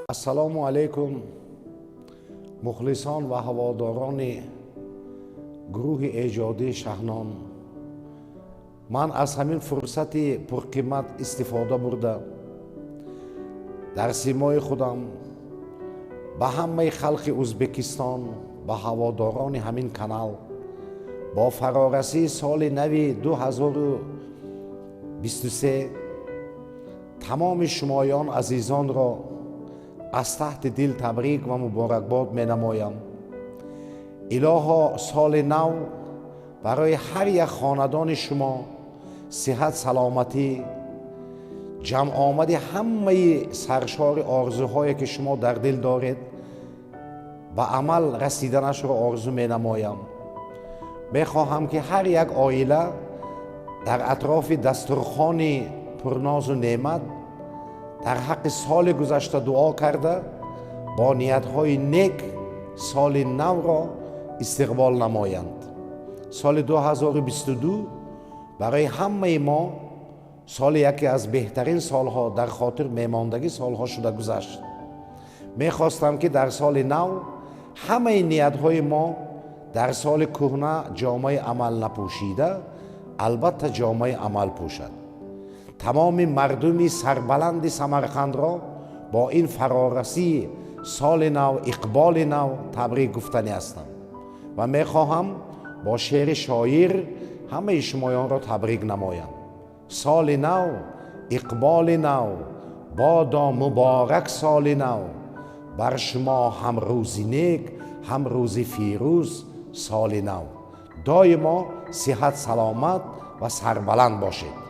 Ассалому алайкум, мухлисон ва ҳаводорони гурӯҳи эҷодии «Шаҳнон». Ман аз ҳамин фурсати пурқимат истифода бурда, дар симои худам ба ҳамаи халқи Ӯзбекистон, ба ҳаводорони ҳамин канал бо фарорасии соли нави 2023 тамоми шумоён азизонро аз таҳти дил табрик ва муборакбод менамоям. Илоҳо, соли нав барои ҳар як хонадони шумо сиҳат, саломатӣ, ҷамъомади ҳамаи саршори орзуҳое, ки шумо дар дил доред, ба амал расиданашро орзу менамоям. Мехоҳам, ки ҳар як оила дар атрофи дастурхони пурнозу неъмат дар ҳаққи соли гузашта дуо карда, бо ниятҳои нек соли навро истиқбол намоянд. Соли 2022 барои ҳамаи мо соли яке аз беҳтарин солҳо, дар хотир мемондагӣ солҳо шуда гузашт. Мехостам, ки дар соли нав ҳамаи ниятҳои мо дар соли кӯҳна ҷомаи амал напӯшида, албатта, ҷомаи амал пӯшад. Тамоми мардуми сарбаланди Самарқандро бо ин фарорасии соли нав, иқболи нав табрик гуфтанӣ ҳастам ва мехоҳам бо шеъри шоир ҳамаи шумоёнро табрик намоям. Соли нав, иқболи нав, бодо муборак соли нав, бар шумо ҳам рӯзи нек, ҳам рӯзи фирӯз соли нав. Доимо сиҳат, саломат ва сарбаланд бошед.